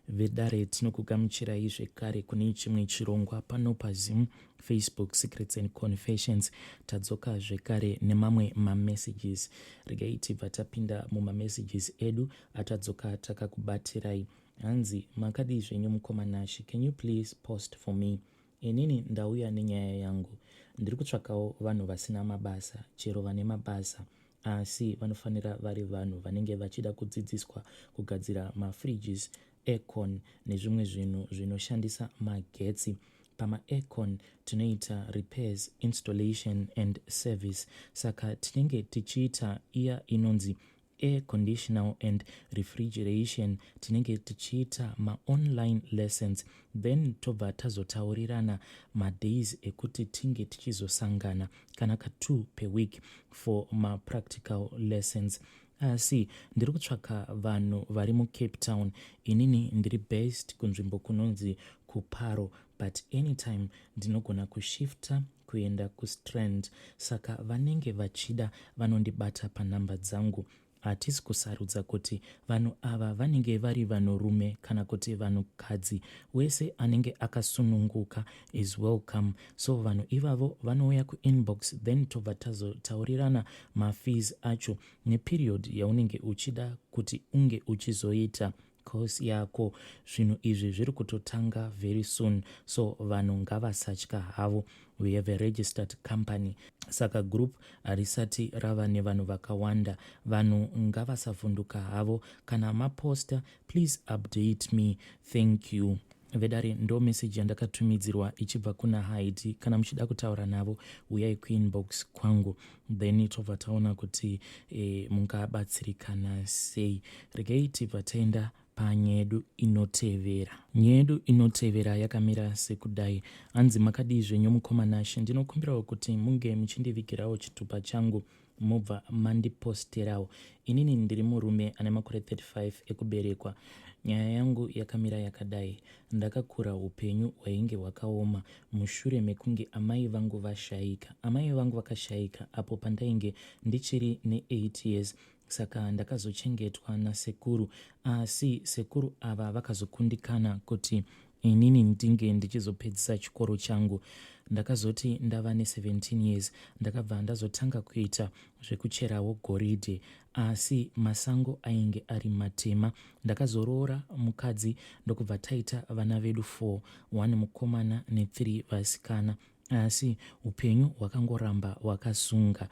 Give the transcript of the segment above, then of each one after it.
Vedare, tinokugamuchirai zvekare kune chimwe chirongwa pano paZim Facebook Secrets and Confessions. Tadzoka zvekare nemamwe mamessages. Regai tibva tapinda mumamessages edu atadzoka takakubatirai. Hanzi, makadii zvenyu mukoma Nashe? Can you please post for me? Inini ndauya nenyaya yangu. Ndiri kutsvakawo vanhu vasina mabasa, chero vane mabasa, asi vanofanira vari vanhu vanenge vachida kudzidziswa kugadzira mafridges, aircon nezvimwe zvinhu zvinoshandisa magetsi. Pama-aircon tinoita repairs, installation and service, saka tinenge tichiita iya inonzi air conditional and refrigeration. Tinenge tichiita maonline lessons, then tobva tazotaurirana madays ekuti tinge tichizosangana kana ka2 per week for mapractical lessons. Asi ndiri kutsvaka vanhu vari muCape Town. Inini ndiri based kunzvimbo kunonzi kuParo, but anytime ndinogona kushifta kuenda kuStrand. Saka vanenge vachida vanondibata panhamba dzangu. Hatisi kusarudza kuti vanhu ava vanenge vari vanhurume kana kuti vanhukadzi. Wese anenge akasununguka is welcome. So vanhu ivavo vanouya kuinbox, then tobva tazotaurirana mafees acho neperiod yaunenge uchida kuti unge uchizoita course yako. Zvinhu izvi zviri kutotanga very soon, so vanhu ngavasatya havo. We have a registered company, saka group harisati rava nevanhu vakawanda. Vanhu ngavasavhunduka havo. Kana maposta, please update me. Thank you. Vedare, ndo meseji yandakatumidzirwa ichibva kuna Haiti. Kana muchida kutaura navo, uyai kuinbox kwangu, then tobva taona kuti mungabatsirikana sei. Regai tibva taenda panyaya yedu inotevera. Nyaya yedu inotevera yakamira sekudai. Hanzi, makadii zvenyu mukoma Nashe? Ndinokumbirawo kuti munge muchindivigirawo chitupa changu, mobva mandiposterawo. Inini ndiri murume ane makore 35 ekuberekwa. Nyaya yangu yakamira yakadai. Ndakakura upenyu hwainge hwakaoma mushure mekunge amai vangu vashayika. Amai vangu vakashayika apo pandainge ndichiri ne8 years, saka ndakazochengetwa nasekuru. Asi sekuru ava vakazokundikana kuti inini ndinge ndichizopedzisa chikoro changu. Ndakazoti ndava ne17 years, ndakabva ndazotanga kuita zvekucherawo goridhe, asi masango ainge ari matema. Ndakazoroora mukadzi, ndokubva taita vana vedu 4, 1 mukomana ne3 vasikana, asi upenyu hwakangoramba hwakasunga.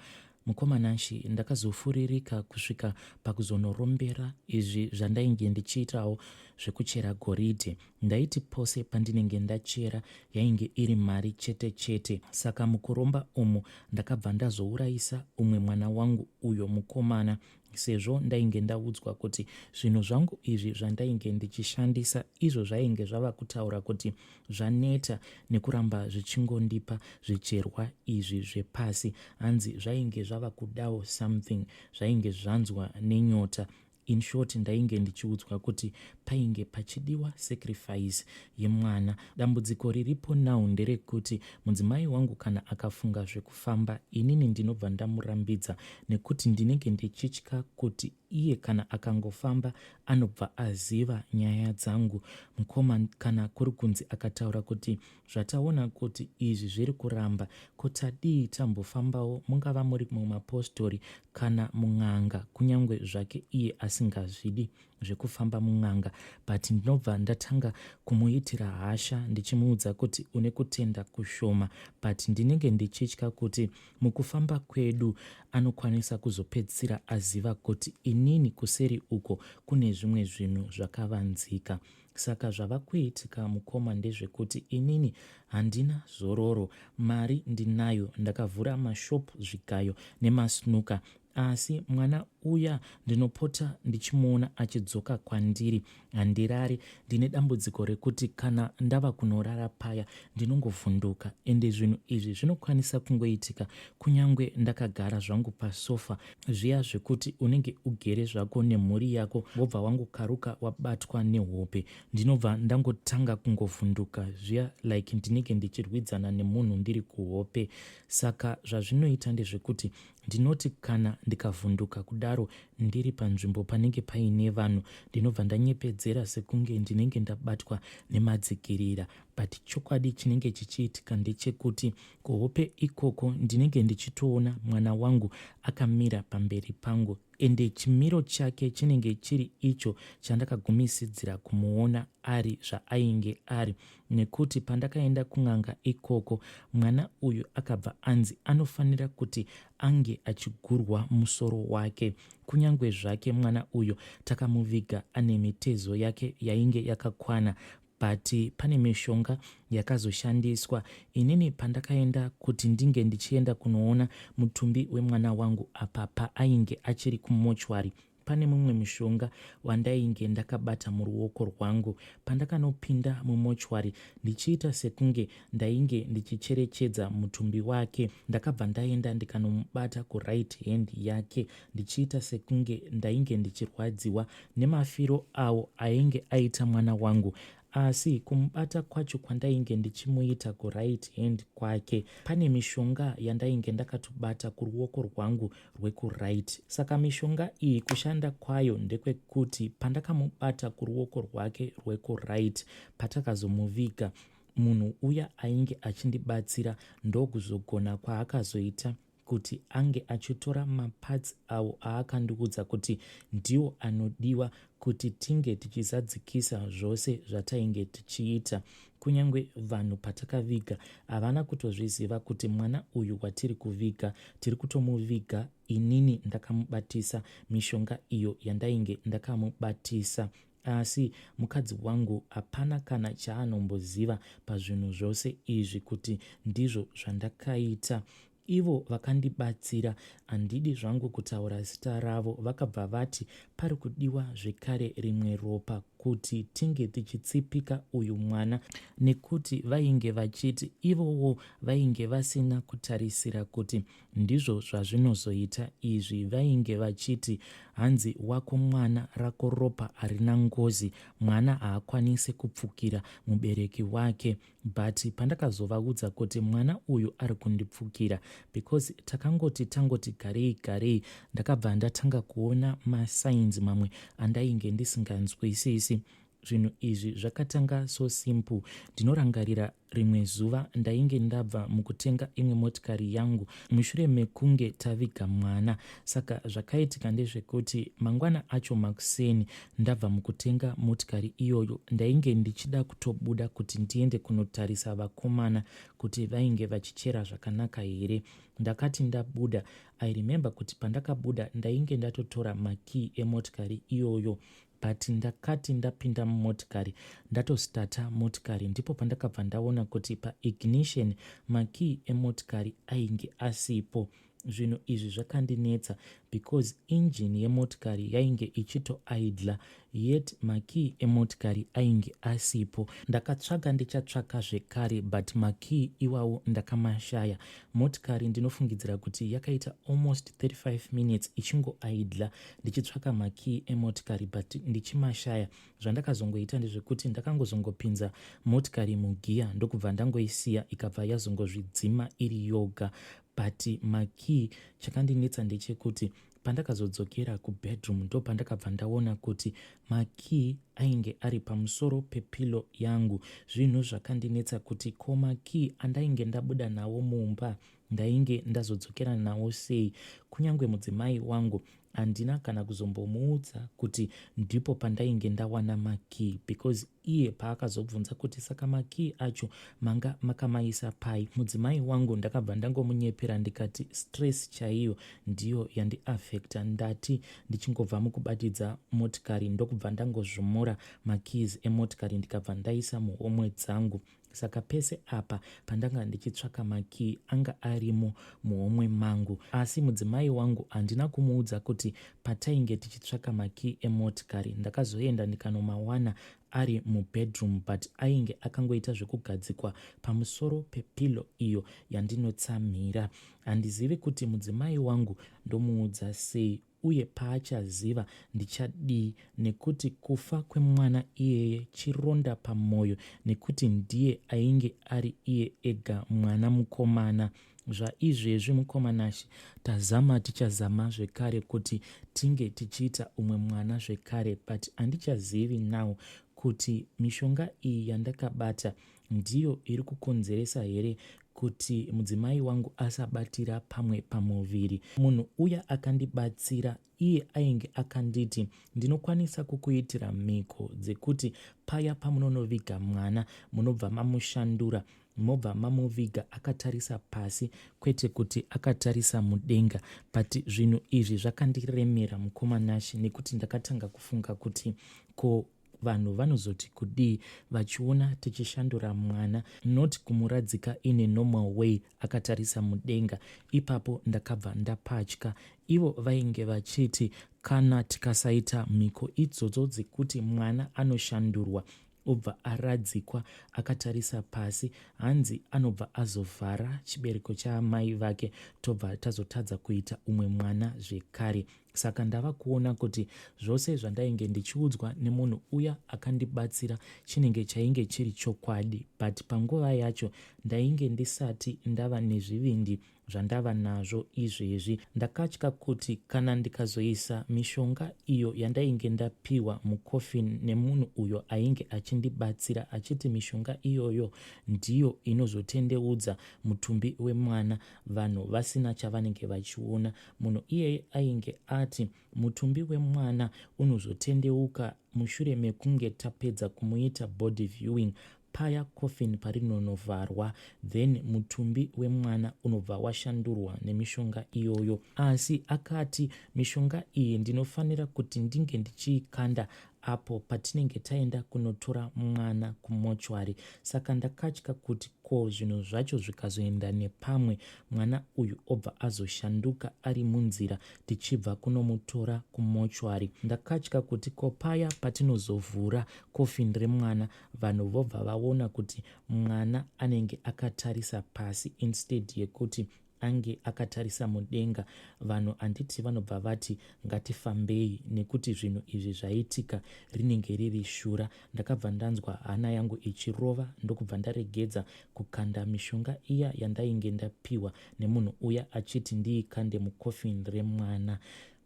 Mukoma Nashe, ndakazofuririka kusvika pakuzonorombera izvi zvandainge ndichiitawo zvekuchera goridhe. Ndaiti pose pandinenge ndachera, yainge iri mari chete chete. Saka mukuromba umu ndakabva ndazourayisa umwe mwana wangu, uyo mukomana, sezvo ndainge ndaudzwa kuti zvinhu zvangu izvi zvandainge ndichishandisa izvo zvainge zvava kutaura kuti zvaneta nekuramba zvichingondipa zvicherwa izvi zvepasi. Hanzi zvainge zvava kudawo something, zvainge zvanzwa nenyota. In short, ndainge ndichiudzwa kuti painge pachidiwa sacrifice yemwana. Dambudziko riripo now nderekuti mudzimai wangu kana akafunga zvekufamba, inini ndinobva ndamurambidza, nekuti ndinenge ndichitya kuti iye kana akangofamba anobva aziva nyaya dzangu. Mukoma, kana kuri kunzi akataura kuti zvataona kuti izvi zviri kuramba, kotadii tambofambawo, mungava muri mumapostori kana mun'anga, kunyange zvake iye asingazvidi zvekufamba mun'anga, but ndinobva ndatanga kumuitira hasha ndichimuudza kuti une kutenda kushoma. But ndinenge ndichitya kuti mukufamba kwedu anokwanisa kuzopedzisira aziva kuti inini kuseri uko kune zvimwe zvinhu zvakavanzika. Saka zvava kuitika, mukoma, ndezvekuti inini handina zororo. Mari ndinayo, ndakavhura mashopu, zvigayo nemasnuka, asi mwana uya ndinopota ndichimuona achidzoka kwandiri. Handirari. Ndine dambudziko rekuti kana ndava kunorara paya ndinongovhunduka, ende zvinhu izvi zvinokwanisa kungoitika kunyange ndakagara zvangu pasofa. Zviya zvekuti unenge ugere zvako nemhuri yako, wobva wangokaruka wabatwa nehope, ndinobva ndangotanga kungovhunduka zviya, like ndinenge ndichirwidzana nemunhu ndiri kuhope. Saka zvazvinoita ndezvekuti ndinoti kana ndikavhunduka kudaro kudaro ndiri panzvimbo panenge paine vanhu ndinobva ndanyepedzera sekunge ndinenge ndabatwa nemadzikirira but chokwadi chinenge chichiitika ndechekuti kuhope ikoko ndinenge ndichitoona mwana wangu akamira pamberi pangu ende chimiro chake chinenge chiri icho chandakagumisidzira kumuona ari zvaainge ari nekuti pandakaenda kun'anga ikoko mwana uyu akabva anzi anofanira kuti ange achigurwa musoro wake kunyange zvake mwana uyu takamuviga ane mitezo yake yainge yakakwana but pane mishonga yakazoshandiswa inini pandakaenda kuti ndinge ndichienda kunoona mutumbi wemwana wangu apa paainge achiri kumochwari pane mumwe mushonga wandainge ndakabata muruoko rwangu pandakanopinda mumochwari ndichiita sekunge ndainge ndichicherechedza mutumbi wake ndakabva ndaenda ndikanomubata kuright hand yake ndichiita sekunge ndainge ndichirwadziwa nemafiro awo ainge aita mwana wangu asi kumubata kwacho kwandainge ndichimuita kuright hand kwake pane mishonga yandainge ndakatobata kuruoko rwangu rwekuright saka mishonga iyi kushanda kwayo ndekwekuti pandakamubata kuruoko rwake rwekuright patakazomuviga munhu uya ainge achindibatsira ndokuzogona kwaakazoita kuti ange achitora maparts awo aakandiudza kuti ndiwo anodiwa kuti tinge tichizadzikisa zvose zvatainge tichiita kunyange vanhu patakaviga havana kutozviziva kuti mwana uyu watiri kuviga tiri kutomuviga inini ndakamubatisa mishonga iyo yandainge ndakamubatisa asi mukadzi wangu hapana kana chaanomboziva pazvinhu zvose izvi kuti ndizvo zvandakaita ivo vakandibatsira handidi zvangu kutaura zita ravo vakabva vati pari kudiwa zvekare rimwe ropa kuti tinge tichitsipika uyu mwana nekuti vainge vachiti ivowo vainge vasina kutarisira kuti ndizvo zvazvinozoita izvi vainge vachiti hanzi wako mwana rako ropa harina ngozi mwana haakwanisi kupfukira mubereki wake but pandakazovaudza kuti mwana uyu ari kundipfukira because takangoti tangoti garei garei ndakabva ndatanga kuona masigns mamwe andainge ndisinganzwisisi zvinhu izvi zvakatanga so simple ndinorangarira rimwe zuva ndainge ndabva mukutenga imwe motikari yangu mushure mekunge taviga mwana saka zvakaitika ndezvekuti mangwana acho makuseni ndabva mukutenga motikari iyoyo ndainge ndichida kutobuda kuti ndiende kunotarisa vakomana kuti vainge vachichera zvakanaka here ndakati ndabuda i remember kuti pandakabuda ndainge ndatotora makey emotikari iyoyo but ndakati ndapinda mumotikari ndatostata motikari ndipo pandakabva ndaona kuti paignition makey emotikari ainge asipo zvinhu izvi zvakandinetsa because engine yemotikari yainge ichitoidla yet makey emotikari ainge asipo ndakatsvaga ndichatsvaka zvekare but makey iwawo ndakamashaya motikari ndinofungidzira kuti yakaita almost 35 minutes ichingoidla ndichitsvaka makey emotikari but ndichimashaya zvandakazongoita ndezvekuti ndakangozongopinza motikari mugiya ndokubva ndangoisiya ikabva yazongozvidzima iri yoga but makey chakandinetsa ndechekuti pandakazodzokera kubedroom ndo pandakabva ndaona kuti makey ainge ari pamusoro pepillow yangu zvinhu zvakandinetsa kuti ko makey andainge ndabuda nawo mumba ndainge ndazodzokera nawo sei kunyange mudzimai wangu handina kana kuzombomuudza kuti ndipo pandainge ndawana makey because iye paakazobvunza kuti saka makey acho manga makamaisa pai mudzimai wangu ndakabva ndangomunyepera ndikati stress chaiyo ndiyo yandiafecta ndati ndichingobva mukubatidza motikari ndokubva ndangozvomora makeys emotikari ndikabva ndaisa muhomwe dzangu saka pese apa pandanga ndichitsvaka makey anga arimo muhomwe mangu asi mudzimai wangu handina kumuudza kuti patainge tichitsvaka makey emotikari ndakazoenda ndikanomawana ari mubedroom but ainge akangoita zvekugadzikwa pamusoro pepillow iyo yandinotsamhira handizivi kuti mudzimai wangu ndomuudza sei uye paachaziva ndichadii nekuti kufa kwemwana iyeye chironda pamwoyo nekuti ndiye ainge ari iye ega mwana mukomana. Zvaizvezvi mukoma Nashy tazama tichazama zvekare kuti tinge tichiita umwe mwana zvekare but handichazivi now kuti mishonga iyi yandakabata ndiyo iri kukonzeresa here kuti mudzimai wangu asabatira pamwe pamuviri. Munhu uya akandibatsira iye ainge akanditi ndinokwanisa kukuitira mhiko dzekuti paya pamunonoviga mwana munobva mamushandura mobva mamuviga akatarisa pasi kwete kuti akatarisa mudenga but zvinhu izvi zvakandiremera mukoma Nashe nekuti ndakatanga kufunga kuti ko vanhu vanozoti kudii vachiona tichishandura mwana not kumuradzika in a normal way akatarisa mudenga ipapo ndakabva ndapatya ivo vainge vachiti kana tikasaita mhiko idzodzo dzekuti mwana anoshandurwa obva aradzikwa akatarisa pasi hanzi anobva azovhara chibereko chaamai vake tobva tazotadza kuita umwe mwana zvekare saka ndava kuona kuti zvose zvandainge ndichiudzwa nemunhu uya akandibatsira chinenge chainge chiri chokwadi but panguva yacho ndainge ndisati ndava nezvivindi zvandava nazvo izvezvi. Ndakatya kuti kana ndikazoisa mishonga iyo yandainge ndapiwa mucoffin nemunhu uyo ainge achindibatsira achiti mishonga iyoyo ndiyo inozotendeudza mutumbi wemwana vanhu vasina chavanenge vachiona. Munhu iyeye ainge ati mutumbi wemwana unozotendeuka mushure mekunge tapedza kumuita body viewing Paya coffin parinonovharwa then mutumbi wemwana unobva washandurwa nemishonga iyoyo. Asi akati mishonga iyi ndinofanira kuti ndinge ndichiikanda apo patinenge taenda kunotora mwana kumochwari. Saka ndakatya kuti ko zvinhu zvacho zvikazoenda nepamwe mwana uyu obva azoshanduka ari munzira tichibva kunomutora kumochwari. Ndakatya kuti ko paya patinozovhura coffin remwana vanhu vobva vaona kuti mwana anenge akatarisa pasi instead yekuti ange akatarisa mudenga vanhu handiti vanobva vati ngatifambei nekuti zvinhu izvi zvaitika rinenge riri shura ndakabva ndanzwa hana yangu ichirova ndokubva ndaregedza kukanda mishonga iya yandainge ndapiwa nemunhu uya achiti ndiikande mucoffin remwana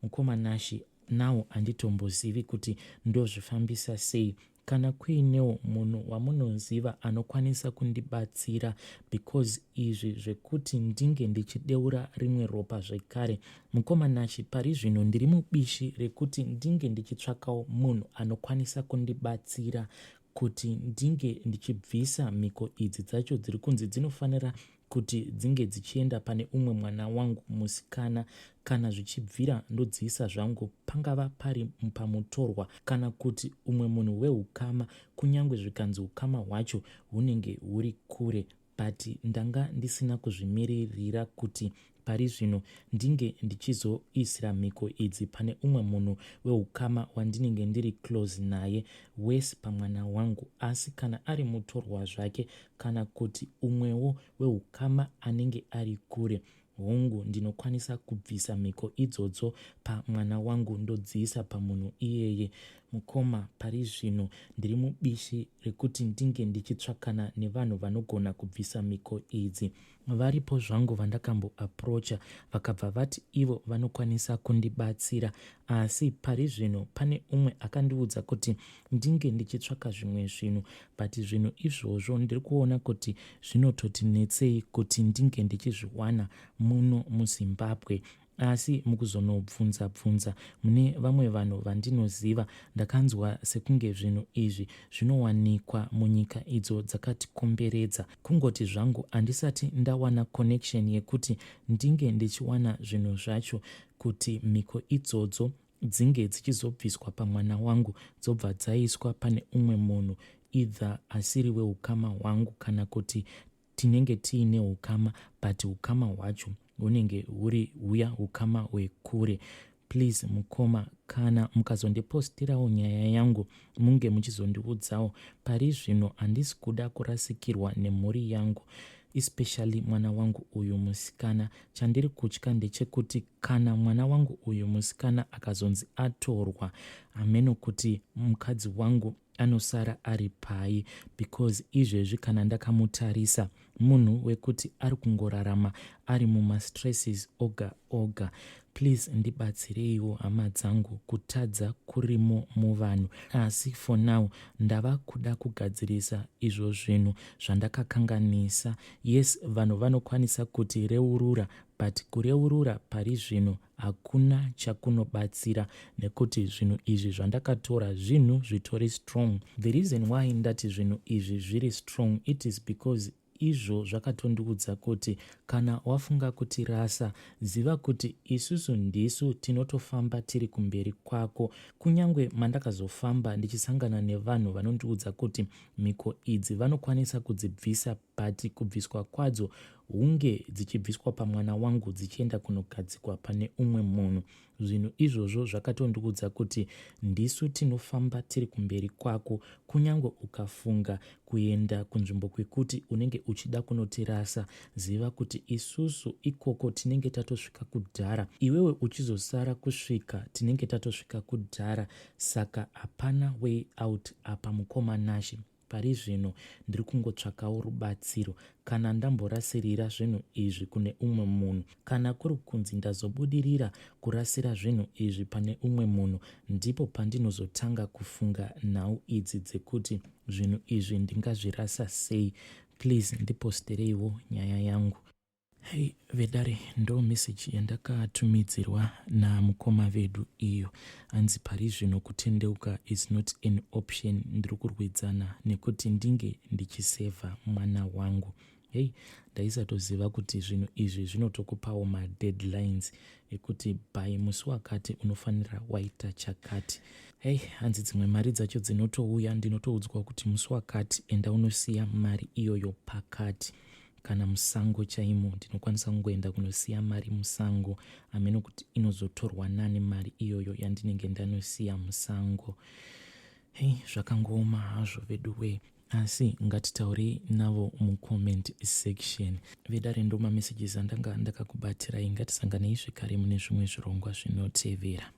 mukoma Nashi now handitombozivi kuti ndozvifambisa sei Kana kuinewo munhu wamunoziva anokwanisa kundibatsira because izvi zvekuti ndinge ndichideura rimwe ropa zvekare. Mukoma Nashy pari zvino ndiri mubishi rekuti ndinge ndichitsvakawo munhu anokwanisa kundibatsira kuti ndinge ndichibvisa mhiko idzi dzacho dziri kunzi dzinofanira kuti dzinge dzichienda pane umwe mwana wangu musikana kana zvichibvira ndodziisa zvangu pangava pari pamutorwa kana kuti umwe munhu weukama kunyange zvikanzi ukama hwacho hunenge huri kure but ndanga ndisina kuzvimiririra kuti pari zvino ndinge ndichizoisira mhiko idzi pane umwe munhu weukama wandinenge ndiri close naye worse pamwana wangu asi kana ari mutorwa zvake kana kuti umwewo weukama anenge ari kure hongu ndinokwanisa kubvisa mhiko idzodzo pamwana wangu ndodziisa pamunhu iyeye mukoma pari zvino ndiri mubishi rekuti ndinge ndichitsvakana nevanhu vanogona kubvisa mhiko idzi Varipo zvangu vandakambo approacher vakabva vati ivo vanokwanisa kundibatsira asi pari zvino pane umwe akandiudza kuti ndinge ndichitsvaka zvimwe zvinhu but zvinhu izvozvo ndiri kuona kuti zvinototi netsei kuti ndinge ndichizviwana muno muZimbabwe Asi mukuzonobvunza bvunza mune vamwe vanhu vandinoziva ndakanzwa sekunge zvinhu izvi zvinowanikwa munyika idzo dzakatikomberedza. Kungoti zvangu handisati ndawana connection yekuti ndinge ndichiwana zvinhu zvacho kuti mhiko idzodzo dzinge dzichizobviswa pamwana wangu dzobva dzaiswa pane umwe munhu either asiri weukama hwangu kana kuti tinenge tiine ukama but ukama hwacho hunenge huri huya ukama hwekure please mukoma kana mukazondipostirawo nyaya yangu munge muchizondiudzawo pari zvino handisi kuda kurasikirwa nemhuri yangu especially mwana wangu uyu musikana chandiri kutya ndechekuti kana mwana wangu uyu musikana akazonzi atorwa hameno kuti mukadzi wangu Anosara ari pai because izvezvi kana ndakamutarisa munhu wekuti ari kungorarama ari mumastresses oga oga. Please ndibatsireiwo hama dzangu kutadza kurimo muvanhu asi for now ndava kuda kugadzirisa izvo zvinhu zvandakakanganisa. Yes vanhu vanokwanisa kuti reurura but kureurura pari zvino hakuna chakunobatsira nekuti zvinhu izvi zvandakatora zvinhu zvitori strong. The reason why ndati zvinhu izvi zviri strong it is because izvo zvakatondiudza kuti kana wafunga kutirasa ziva kuti isusu ndisu tinotofamba tiri kumberi kwako. Kunyange mandakazofamba ndichisangana nevanhu vanondiudza kuti mhiko idzi vanokwanisa kudzibvisa but kubviswa kwadzo hunge dzichibviswa pamwana wangu dzichienda kunogadzikwa pane umwe munhu. Zvinhu izvozvo zvakatondiudza kuti ndisu tinofamba tiri kumberi kwako kunyange ukafunga kuenda kunzvimbo kwekuti unenge uchida kunotirasa ziva kuti isusu ikoko tinenge tatosvika kudhara iwewe uchizosara kusvika tinenge tatosvika kudhara saka hapana way out apa mukoma Nashe. Pari zvino ndiri kungotsvakawo rubatsiro kana ndamborasirira zvinhu izvi kune umwe munhu. Kana kuri kunzi ndazobudirira kurasira zvinhu izvi pane umwe munhu ndipo pandinozotanga kufunga nhau idzi dzekuti zvinhu izvi ndingazvirasa sei. Please ndipostereiwo nyaya yangu. Hey vedare ndo message yandakatumidzirwa namukoma vedu iyo hanzi pari zvino kutendeuka is not an option ndiri kurwidzana nekuti ndinge ndichisevha mwana wangu hei ndaisatoziva kuti zvinhu izvi zvinotokupawo madeadlines ekuti by musi wakati unofanira waita chakati hei hanzi dzimwe mari dzacho dzinotouya ndinotoudzwa kuti musi wakati enda unosiya mari iyoyo pakati kana musango chaimo ndinokwanisa kungoenda kunosiya mari musango hameno kuti inozotorwa nani mari iyoyo yandinenge ndanosiya musango hei zvakangooma hazvo veduwee asi ngatitaurei navo mucomment section vedare ndo mamessages andanga ndakakubatirai ngatisanganei zvekare mune zvimwe zvirongwa zvinotevera.